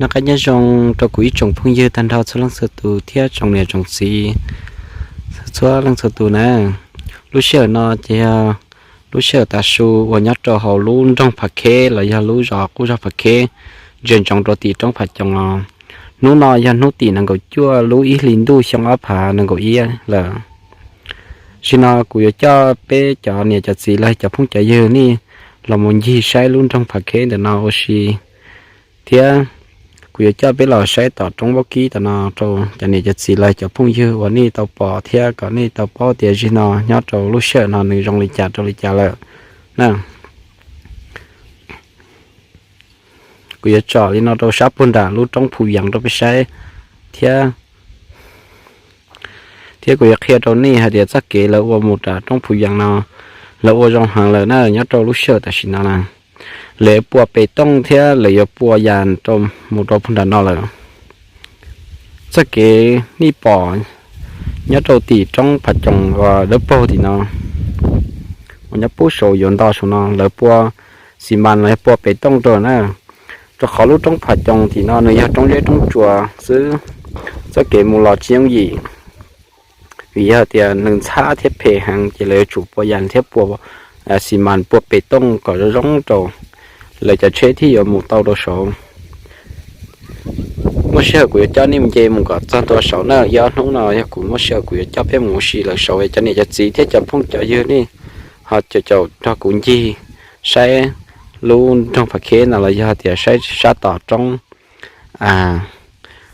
Noj qab nyob zoo rau kuv ib tsoom phooj ywg tag nrho txhua leej txhua tus thiab tsoom niam tsoom txiv txhua leej txhua tus na. Lub sij hawm no ces yog lub sij hawm tav su uas nyob rau hauv lub nroog Phav Kheb los yog lub zos qub zog Phav Kheb, ntsia ntsoov rau tim roob Phav Coos no. Hnub no yog hnub tim nees nkaum cuaj lub ib hlis ntuj xyoo ob phav nees nkaum ib lawm. Zaum no kuv yuav coj peb cov niam cov txiv los cov phooj cov ywg nej los mus ncig saib lub nroog Phav Kheb ntawm no ua si, thiab kuv yuav coj peb los saib tom roob Vaub Kib tom no rau cov niam cov txiv los cov phooj ywg uas nej tau pom thiab kom nej tau paub tias zaum no nyob rau lub sij hawm no nws zoo li cas rau li cas lawm na. Kuv yuav tsom li no rau sab puag nram lub roob Phu Yees rau peb saib thiab, thiab kuv yuav qhia rau nej hais tias txoj kev lawv ua mus nram roob Phu Yees no lawv ua zoo heev lawm na. Nyob rau lub sij hawm tam sim no na, lawv pua pes tooj thiab lawv yuav pua yas rau mus rau puag nram no lawm. Txoj kev nej pom nyob rau tim roob Phav Coos uas dawb paug tim no uas nyob pub saum yuav nto saum no lawv pua xi mas los yog pua pes tooj rau na, rau qhov lub roob Phav Coos tim no nws yog roob zeb roob tsuas xwb, txoj kev mus los tsis yooj yim, vim yog tias nws ntxhab thiab phem heev ces lawv yuav tsum pua yas thiab pua xi mas pua pes tooj kom zoo zoo rau lawv cov tsheb thiaj yuav mus tau rau saud. Muaj sij hawm kuv yuav coj nej mus nce mus kom txog ntua saud na. Ib ob hnub no yog kuv muaj sij hawm kuv yuav coj peb mus ua si lawm saud, cov niam cov txiv thiab cov phooj cov ywg nej ho caum caum nrog kuv ncig saib lub nroog Phav Kheb no los yog tias saib sab tom roob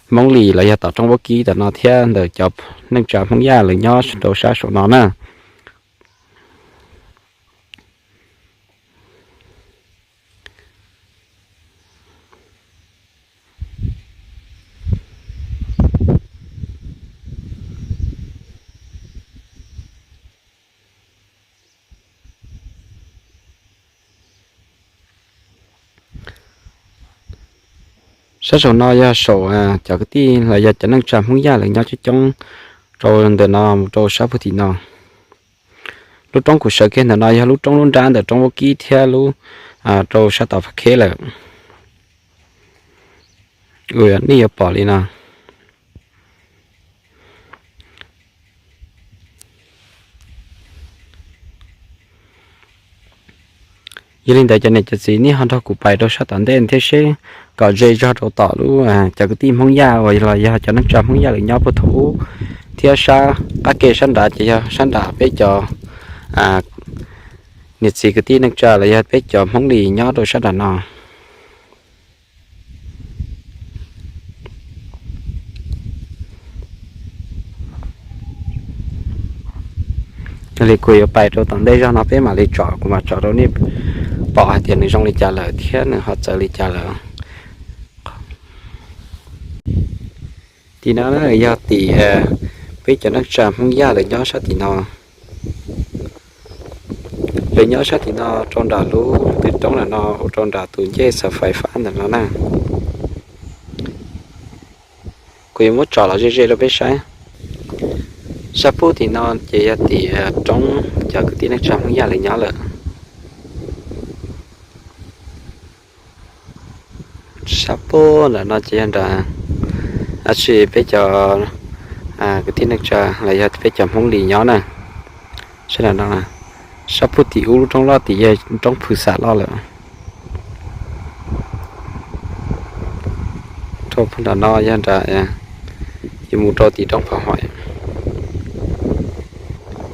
Hmoob Lis los yog tom roob Vaub Kib tom no thiab ntawm cov neej tsa Hmoob Yaj lawv nyob rau sab saum no na. Sab saum no yog saum cov kwv tij los yog cov neej tsa Hmoob Yaj lawv nyob coob coob rau ntawm no mus rau sab puag tim no. Lub roob kuv sawv kiag ntawm no yog lub roob lub nrab ntawm roob Vaub Kib thiab lub rau sab tom Phav Kheb lawm. Nej yuav pom li no. Yog li ntawd cov niam cov txiv nej ho nrog kuv pais rau sab tom ntej thiab seb kom ze zog rau tom lub cov kwv tij Hmoob Yaj uas los yog cov neej tsa Hmoob Yaj lawv nyob puag thaum ub thiab sab qab ke sab nrad ces yog sab nram peb cov niam txiv kwv tij neej tsa los yog peb cov Hmoob Lis nyob rau sab nram no. Yog li kuv yuav pais rau tom ntej zog no peb mam li tsom, kuv mam tsom rau nej pom hais tias nws zoo li cas lawm thiab nws ho txawv li cas lawm. Tim no yog tim peb cov neej tsa Hmoob Yaj lawv nyob sab tim no. Lawv nyob sab tim no rau nram lub twg roob ntawm no ua rau nram tus ncej xav fais fab ntawm no na. Kuv yuav muab tsom los ze ze rau peb saib. Sab pub tim no ces yog tim roob cov kwv tij neej tsa Hmoob Yaj lawv nyob lawm. Sab pub ntawm no ces yog nram, ab tsi peb cov kwv tij neej tsa los yog peb cov Hmoob Lis nyob na. Sab nram no, sab pub tim ub lub roob loj tim yog roob Phwm Xam loj lawm. Rau pub nram no yog nram, yuav mus rau tim roob Phav Hoim.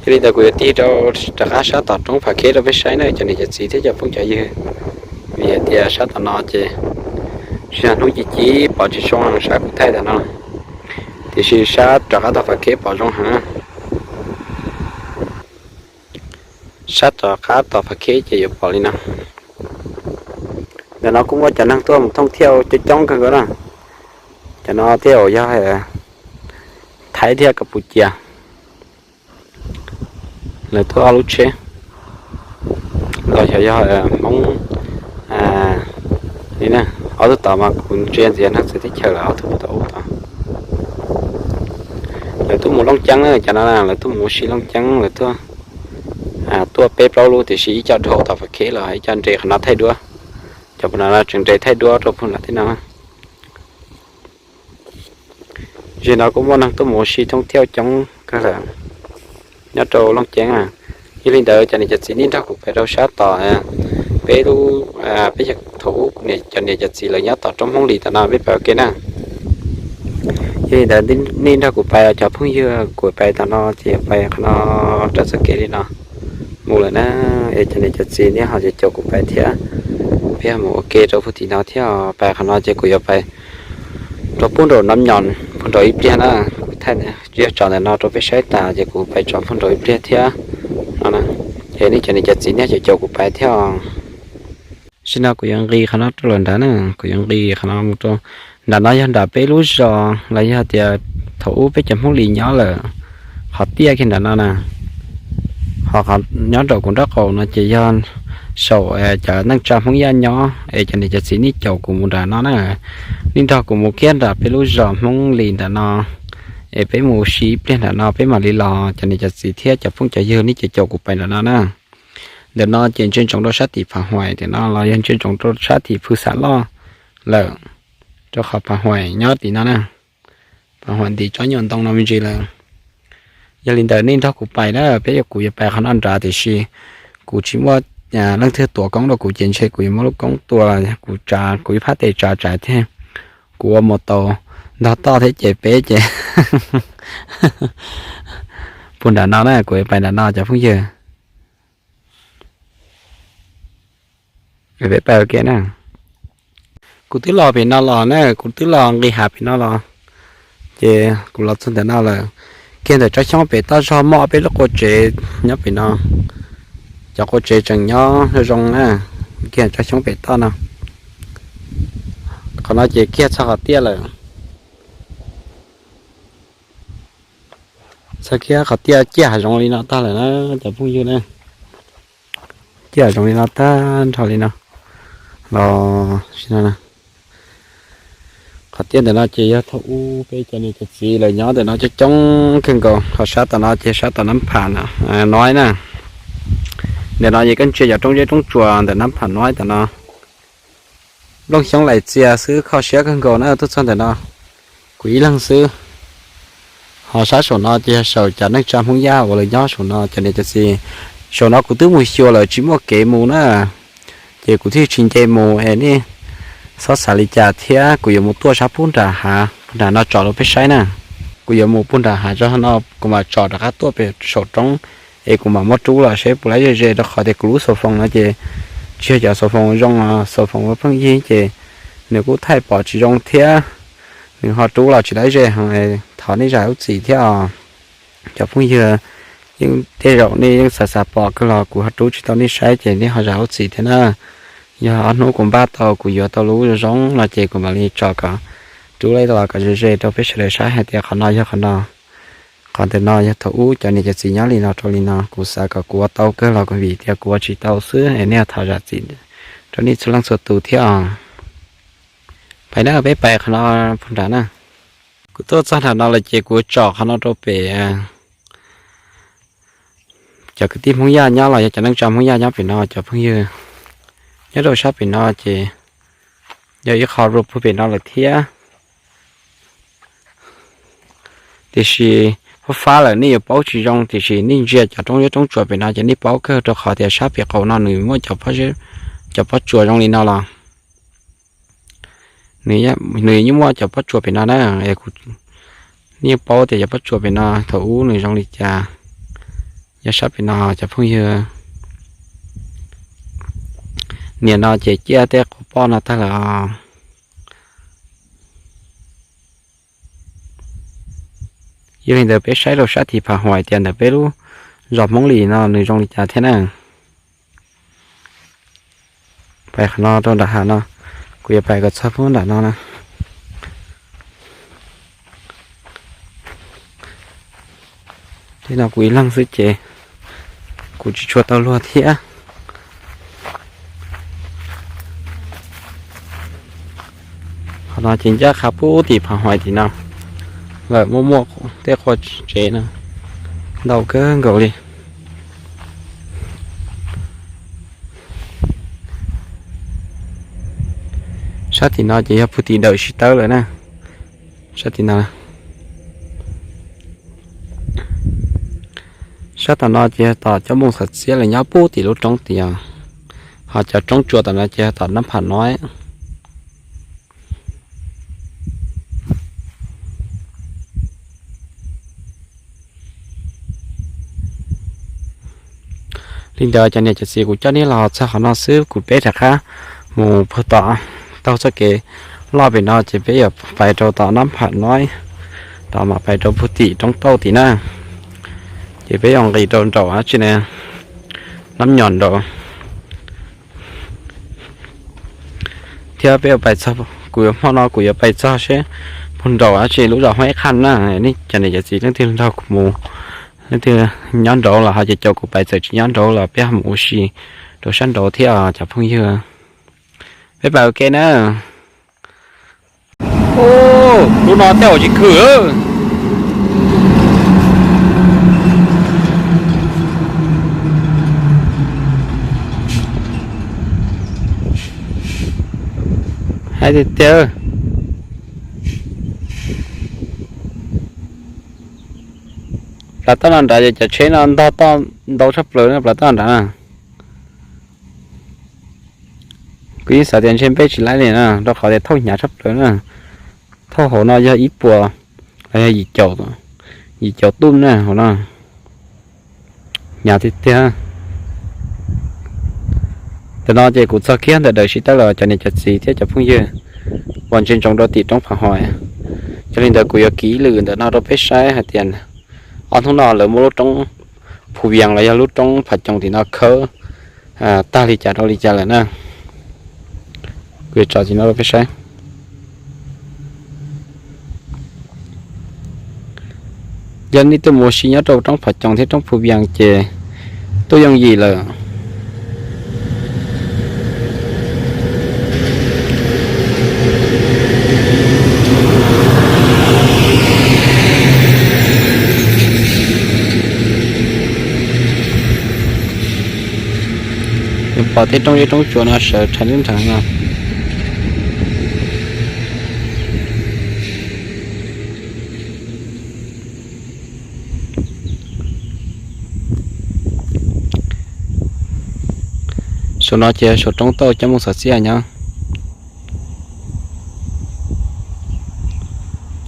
Yog li ntawd kuv yuav tig rau rov qab sab tom roob Phav Kheb rau peb saib na cov niam cov txiv thiab cov phooj cov ywg. Vim hais tias sab tom no ces tsis yog hnub ci ci pom tsis zoo sab kuv thaij tom no, tiam sis sab rov qab tom Phav Kheb pom zoo heev. Sab rov qab tom Phav Kheb ces yuav pom li no. Ntawm no kuj muaj cov neeg tuaj mus thooj thiaj coob coob kawg nkaus na. Cov no thiaj yog Thaib thiab Kas Pus Cias. Lawv tuaj ob lub tsheb, los xyov yog Hmoob li na. Ob tug tod mas kuv ntsia ntxiv neeg txawv teb chaws lawm, ob tug tom ub tod. Lawv tuaj mus Looj Ceeb, cov no lawv tuaj mus ua si Looj Ceeb, lawv tuaj, tuaj peb plaub lub tiam sis ib co dhau tom Phav Kheb los ib co nres qhov no thaij duab. Cov pem no tseem nres thaij duab rau pem no thiab no. Tam sim no kuj muaj neeg tuaj mus ua si thoob thiab coob kawg lawm nyob rau Looj Ceeb. Yog li ntawd cov niam cov txiv nej nrog kuv pais rau sab tom peb lub, peb thaum ub cov niam cov txiv lawv nyob tom roob Hmoob Lis tom no peb pais ua ke na. Yog li ntawd nej nrog kuv pais cov phooj ywg, kuv pais tom no ces pais qhov no, rau txoj kev li no mus lawm na. Es cov niam cov txiv nej ho caum kuv pais thiab, peb mus ua ke rau puag tim no thiab. Pais qhov no ces kuv yuav pais rau puag nraum Nab Nyoos puag nraum ib pliag na. Kuv thaij yog tso ntawm no rau peb saib tas ces kuv pais tso puag nraum ib pliag thiab no. Es nej cov niam cov txiv nej caum caum kuv pais thiab. Tam sim no kuv yuav nqis qhov no rau lawm nrad na, kuv yuav nqis qhov no mus rau nram no yog nram peb lub zos los yog tias thaum ub peb cov Hmoob Lis nyob lawm, qhov tiaj kiag nram no na. Ho qhov nyob nraum kuv nraub qaum no ces yog saum cov neej tsa Hmoob Yaj nyob, es cov niam cov txiv nej caum kuv mus nram no na. Nej nrog kuv mus kiag nram peb lub zos Hmoob Lis nram no, es peb mus ua si ib pliag nram no peb mam li los, cov niam cov txiv thiab cov phooj cov ywg nej caum caum kuv pais nram no na. Ntawm no ces ntsia ntsoov rau sab tim Pham Huais tim no los yog ntsia ntsoov rau sab tim Phwj Xam Loj lawm, rau qhov Pham Huais nyob tim no na. Pham Huais ntim tsob nyuag ntoo no me ntsis lawm. Yog li ntawd nej nrog kuv pais na, peb yuav, kuv yuav pais qhov no nrad tiam sis kuv tsis muaj leej twg tuav koob rau kuv ces ntshe kuv yuav muab lub koob tua, kuv tsav kuv ib phab tes tsav tsam thiab kuv ua mus tau ntog toj thiab ces peb ces puag nram no na, kuv yuav pais nram no cov phooj ywg. Peb pais ua ke na. Kuv twb los pem no los na, kuv twb los nqis hav pem no los, ces kuv los txog ntawm no lawm. Kiag ntawm tsob xyoob pem toj zog muaj peb lub qua tsev nyob pem no. Cov qua tsev tseem nyob zoo zoo na, kiag tsob xyoob pem toj no. Qhov no ces kiag txog qhov tiaj lawm. Txog kiag qhov tiaj ciaj hav zoov li no tag lawm na cov phooj ywg na. Ciaj hav zoov li no tag nrho li no los. Qhov tiaj ntawm no ces yog thaum ub peb cov niam cov txiv lawv nyob ntawm no coob coob kawg nkaus. Ho sab tom no ces sab tom Nab Pham no na. Ntawm no ces koj ntsia cov roob zeb roob tsuas ntawm Nab Pham no tom no. Nplooj xyoob laim txias xwb, kho siab kawg nkaus na, tuaj txog ntawm no kuv ib leeg xwb. Ho sab saum no ces yog saum cov neej tsa Hmoob Yaj uas lawv nyob saum no cov niam cov txiv. Saum no kuv twb mus xyuas lawm tsis muaj kev mus na, ces kuv thiaj tsis nce mus es nej txhob xav li cas thiab. Kuv yuav mus tuaj sab puag nram hav, puag nram no tso rau peb saib na. Kuv yuav mus puag nram hav tso no kuv mam tso rov qab tuaj pem saum roob, es kuv mam muab rub los seb puas laib ze ze rau qhov tias kuv lub xov foos no ces tsis yog cov xov foos zoo, xov foos ua pheej yig ces nws kuj thaij pom tsis zoo thiab nws ho rub los tsis laib ze heev. Thov nej zam lub txim thiab os. Cov phooj ywg, yeej tej zaum nej yeej xav xav pom kawg los kuv ho rub tsis tau nej saib ces nej ho zam lub txim thiab na. Yog ob hnub kuv npaj tau kuv yuav tau lub zoo no ces kuv mam li tso kom rub los kom ze ze rau peb sawv daws saib hais tias qhov no yog qhov no. Qhov ntawm no yog thaum ub cov niam cov txiv nyob li no rau li no, kuv xav kom kuv ua tau kawg los kuv vim tias kuv ua tsis tau xwb es nej thov zam txim rau nej txhua leej txhua tus thiab os. Pais na, peb pais qhov no puag nram na. Kuv tuaj txog nram no lawm ces kuv tsom qhov no rau pem cov kwv tij Hmoob Yaj nyob los yog cov neej tsa Hmoob Yaj nyob pem no cov phooj ywg. Nyob rau sab pem no ces yog ib qho rau puag pem no lawm thiab. Tiam sis fab fab lawm nej yuav paub tsis zoo, tiam sis nej ntsia cov roob zeb roob tsuas pem no ces nej paub kawg rau qhov tias sab pem qaum no nws muaj cov pob tsuas zoo li no los. Nws yeej muaj cov pob tsuas pem no na, nej yeej paub tias cov pob tsuas pem no thaum ub nws zoo li cas. Yog sab pem no cov phooj ywg, niam no ces ciaj tej quav poj no tag lawm os. Yog li ntawd peb saib rau sab tim Pham Huais tias ntawm peb lub zos Hmoob Lis no nws zoo li cas thiab na. Pais qhov no rau nram hav no, kuv yuav pais kom txog puag nram no na. Tej no kuv ib leeg xwb ces kuv tsis tshua tau luag thiab. Qhov no ces ncaj qha puag tim Pham Huais tim no lawm, muaj muaj tej qua tsev no ntau kawg nkaus li. Sab tim no ces yog puag tim Dawm Sib Tawb lawm na. Sab tim no, Sab tom no ces yog tom cov Moos Xov Txiab lawv nyob puag tim lub roob tid, ho cov roob tsua tom no ces yog tom Nab Pham Noib. Li ntawd cov niam cov txiv, kuv coj nej los txog qhov no xwb, kuv peb rov qab mus puag tom taug txoj kev loj pem no ces peb yuav pais rau tom Nab Pham Noib, tom mam pais rau puag tim roob tauj tim na. Ces peb yuav nqis rau nraum dab tsi ne, Nab Nyom nraud. Thiab peb yuav pais txog, kuv yuav hmo no kuv yuav pais txog seb puag nraum dab tsi lub zos Huab Ib Qhaj na. Nej cov niam cov txiv leej twg nrog kuv mus, leej twg nyob nraud los ho ces caum kuv pais, txawm tsis nyob nraud los peb ho mus ua si rau sab nraud thiab cov phooj ywg. Peb pais ua ke na. Lub no tej zaum tsis khwm. Hais tiag tiag. Plaws toj no nrad ces cov tsheb no ntog toj ntau tshaj plaws na, plaws toj nrad na. Kuv yeej xav tias ntshe npej tsis laib li na, rau qhov tias thauj hnyav tshaj plaws na. Thauj hauv no yog ib puas, los yog yim caum, yim caum tuj na hauv no. Hnyav tiag tiag. Ntawm no ces kuv txog kiag ntawm Dawm Sib Tawb los cov niam cov txiv thiab cov phooj ywg uas ntsia ntsoov rau tim roob Phav Hos. Yog li ntawd kuv yuav kiv ib lwm ntawm no rau peb saib hais tias ob hnub no lawv muab lub roob Phu Vias los yog lub roob Phav Coos tim no khawb tag li cas rau li cas lawm na. Kuv yuav tso tim no rau peb saib. Yog nej tuaj mus ua si nyob rau roob Phav Coos thiab roob Phu Vias ces tuaj yooj yim lawm. Pom tej roob zeb roob tsuas no sawv rhais lub nrhav no. Saum no ces saum roob tauj cov Moos Xov Txiab nyob.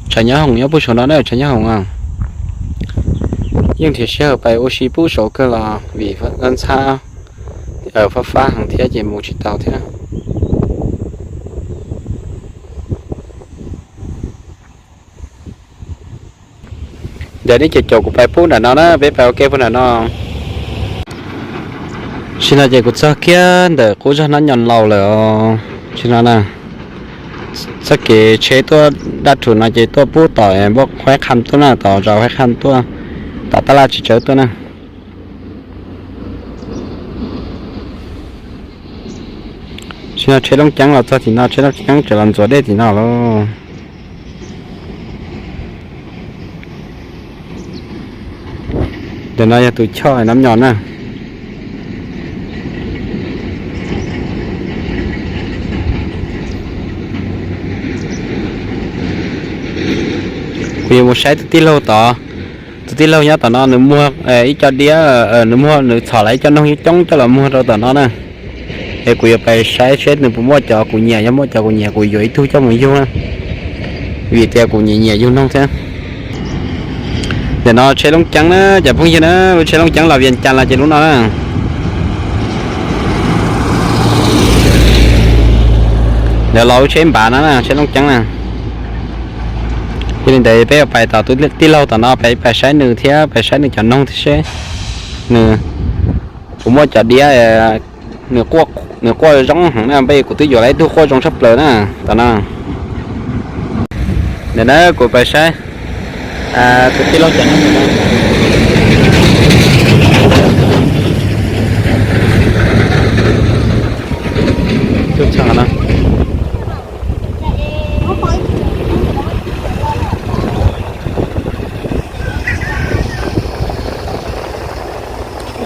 Tshav Nyob Hoom nyob puag saum no na, Tshav Nyob Hoom. Yeej nrhiav sij hawm pais ua si pub saud kawg los vim ntxhab fab fab heev thiab ces mus tsis tau thiab. Ntawm nej ces caum kuv pais pub nram no na, peb pais ua ke puag nram no. Tsim no ces kuv txog kiag ntawm qub zog Nab Nyoos Laus lawm os. Tsim no na, txoj kev tsheb tuaj daj rhuv no ces tuaj pub tom npab Huaib Qham tuaj na, tom zos Huaib Qham tuaj, tom tab laj tsis tsawv tuaj na. Tsim no tsheb Looj Ceeb los txog tim no, tsheb Looj Ceeb tseem los ntxuav dej tim no lauj. Ntawm no yog tus choj Nab Nyoos na. Kuv yuav mus saib tus tij laug tod. Tus tij laug nyob tom no nws muag ib co diab, nws muag, nws txhom lawm ib co noog coob coj los muag rau tom no na. Es kuv yuav pais saib seb nws puas muaj cov kuv nyiam, yog muaj cov kuv nyiam kuv yuav ib tug coj mus yug na, vim tias kuv nyiam nyiam yug noog thiab. Ntawm no tsheb Looj Ceeb na, cov phooj ywg na, lub tsheb Looj Ceeb los Vias Cas los ces lub no na. Ntawm los lub tsheb Npav no na, tsheb Looj Ceeb na. Yog li ntawd peb yuav pais tom tus tij laug tom no, peb pais saib nws thiab pais saib nws cov noog thiab seb nws puas muaj cov diab, nws quaj zoo heev na, npaj kuv twb yuav lawm ib tug quaj zoo tshaj plaws na tom no. Ntawm na kuv pais saib tus tij laug cov noog.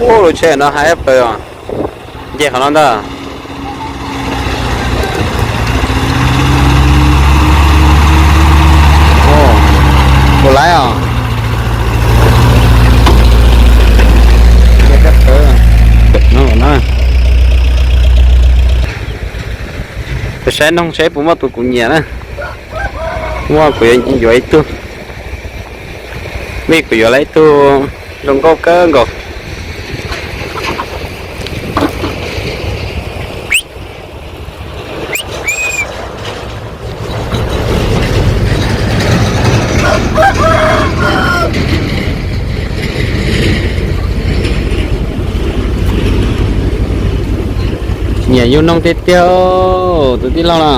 Ua lub tsheb no haib plaws os. Nce qhov no ntag. Puas laib os. Kuv saib noog saib puas muaj tus kuv nyiam na. Muaj, kuv yuav ib tug. Vim kuv yuav tau ib tug zoo nkauj kawg nkaus. Nyiam yug noog tiag tiag, tus tij laug no.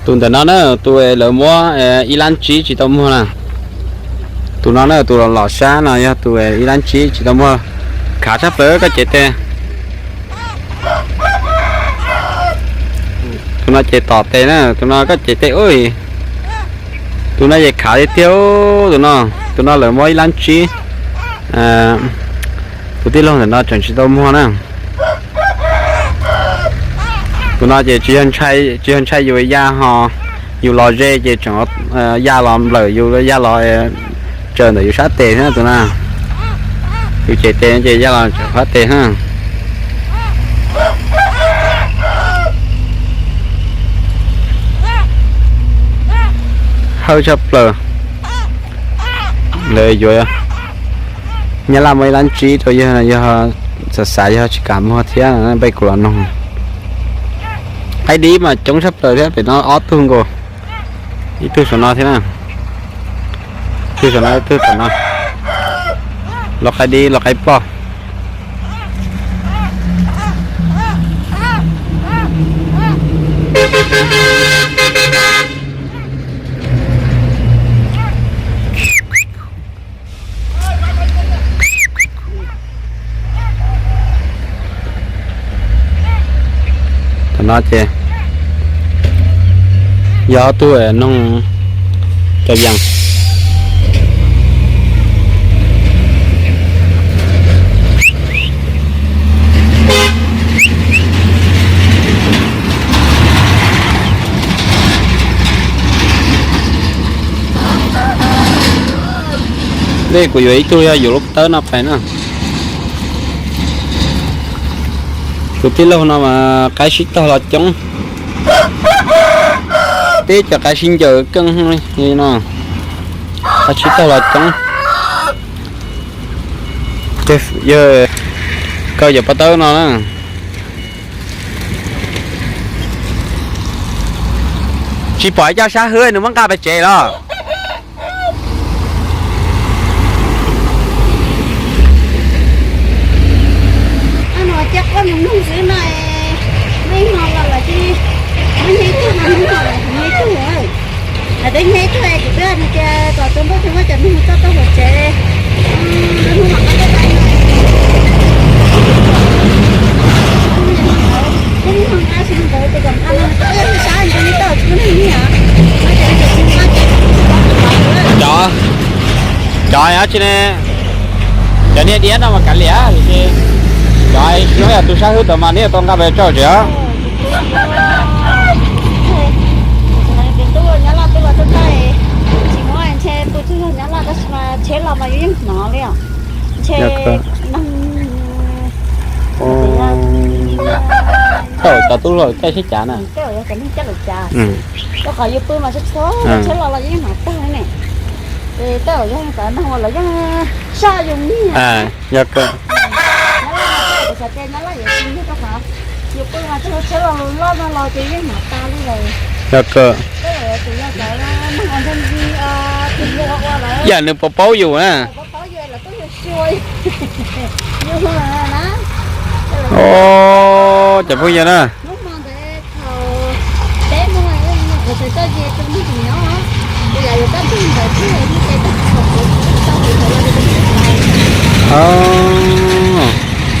Tus ntawm no na, tus lawv muab ib lab tsib tsis tau muag na. Tus no na, tus los los sab no yog tus ib lab tsib tsis tau muag. Khav tshaj plaws koj cev tes. Tus no ces tom tes na, tus no koj cev tes ua. Tus no ces khav tiag tiag, tus no, tus no lawv muab ib lab tsib. Tus tij laug ntawm no tseem tsis tau muag na. Tus no ces tsis yog ntshai yus ya ho, yus los ze ces tseem ya los nplawm yus, ya los tsaws ntawm yus sab tes thiab tus no. Yus cev tes ces ya los tsaws sab tes na. Hawj tshaj plaws. Lawv yuav, Nyab Laj muab ib lab tsib rau yawg, yog xav xav yog tsis kam muag thiab peb kuv los noog. Qaib dib mas coob tshaj plaws thiab, pem no ob tug nkaus, ib tug saum no thiab na, ib tug saum no, ib tug tom no. Los qaib dib, los qaib ploj. Tam no ces yog ob tug noog cov yees. Dej kuv yuav ib tug yog yuav lub tawb no pais na. Tus tij laug no mas qaib sib tog los coob. Teb cov qaib sib ncaws keej li no, qaib sib tog los coob. Yog kaw cov pob tawb no na. Tsis pom ib co sab hwb nws muab nqa pais tsev los? Cov, cov tsis ne, cov niag diab no mas kav liam, cov zoo yam tus sab hwb tod mas neb tau nqa pes tsawg tsev os. Cov tub hluas caij sib cav na. Yog kawg. Yog kawg. Yam nws puas paub yus na. Os, cov phooj ywg na.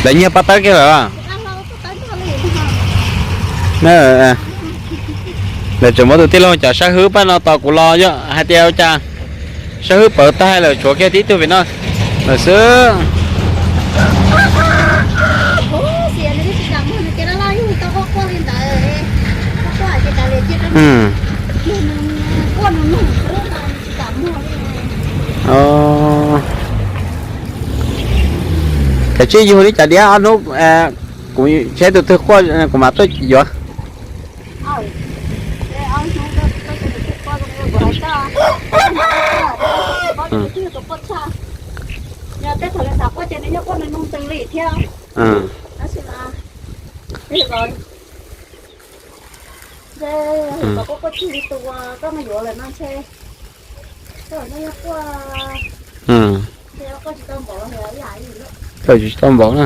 Lawv nyiag pob tawb kiag lawm. Lawv tseem muab tus tij laug cov sab hwb pab no tos kuv los yog hais tias ua cas sab hwb pawv tag lawm, tshuav kiag tib tug pem no lawm xwb. Kav tsij yug li cas diab ob hnub, Kuv saib tus twg quaj kuv mam tuaj yuav. Koj tsis tau npaum na.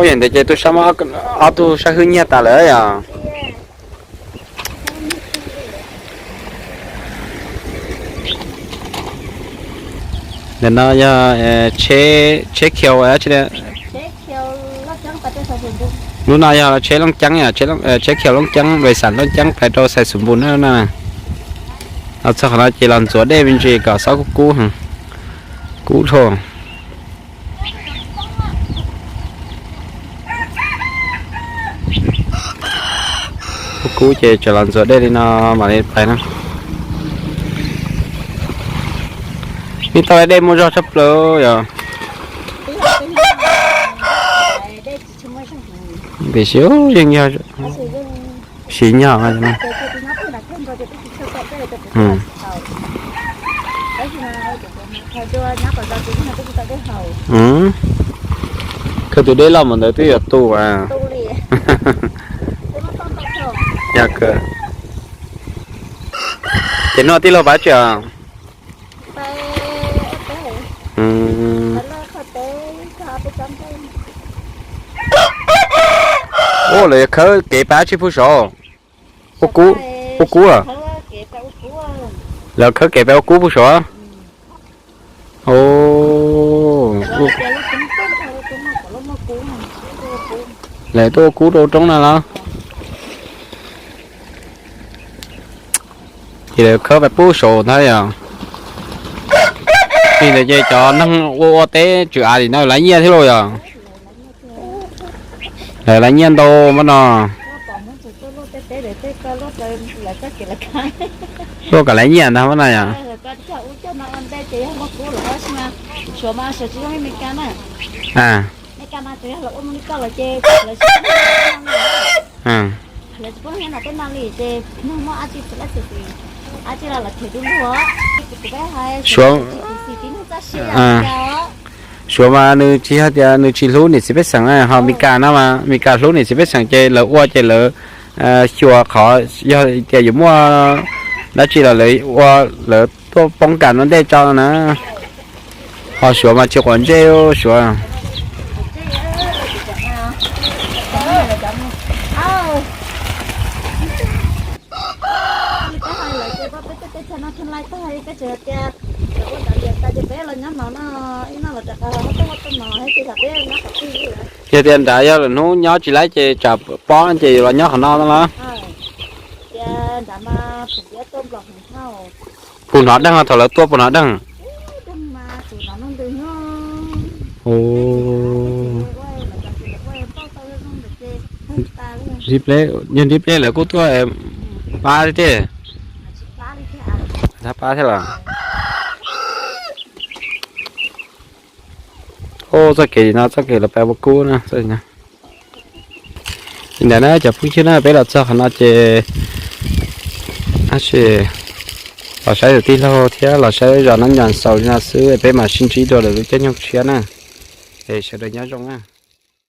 Yog ntawd ces tus sab mob ob tug sab hwb nyiag tas lawm yom. Ntawm no yog tsheb khiaus, lub no yog tsheb Looj Ceeb, tsheb khiaus Looj Ceeb, npes xam Looj Ceeb pais rau Xais Xus Npus na. Los txog qhov no ces los ntxuav dej me ntsis kom xob kub kub, kub dhau. Kub kub ces tseem los ntxuav dej li no mam li pais na. Yeej tau dej muaj zog tshaj plaws yom. Tiam sis yeej yog siv nyog. Khaws tus dej loj mus ntawd twb yuav tu. Ces no tij laug pab tsi os? Ua lawv khawb kev pab tsi pub saud? Ua kub, ua kub los? Lawv khawb kev pab ua kub pub saud. Lawv tuaj ua kub rau roob no los? Ces lawv khawb pais pub saud ntag yom. Li ntawd ces cov neeg ua ua teb tswm av li no lawv nyiaj thiab lauj yom. Lawv lawv nyiaj ntau mas no. Luaj kom lawv nyiaj ntag mas no yom. Suav, Suav mas nws tsis yog tias nws tsis hlub niam txiv pej xeem, ho Mes Kas no mas Mes Kas hlub niam txiv pej xeem ces lawv ua ces lawv xyuas qhov yog tias yuav muaj dab tsi los lawv ua, lawv tuaj poob kas ua ntej tso na. Ho Suav mas tsis quav ntsej Suav. Yog tias nrad yog lwm hnub nyob tsis laib ces tsam pob ces yuav los nyob qhov no no los. Puag hnov deeg, thaum lawv tuaj puag hnov deeg. Nrib pleb, yog nrib pleb lawv kuj tuaj pab thiab. Pab thiab los. Txoj kev no txoj kev lawv pab ua kub na. Li ntawd na cov phooj ywg na, peb los txog qhov no ces los saib tus tij laug thiab los saib zos Nab Nyos Xaus li no xwb, peb mam sib ntsib dua lwm lub caij nyoog tshiab na. Es sawv daws nyob zoo na.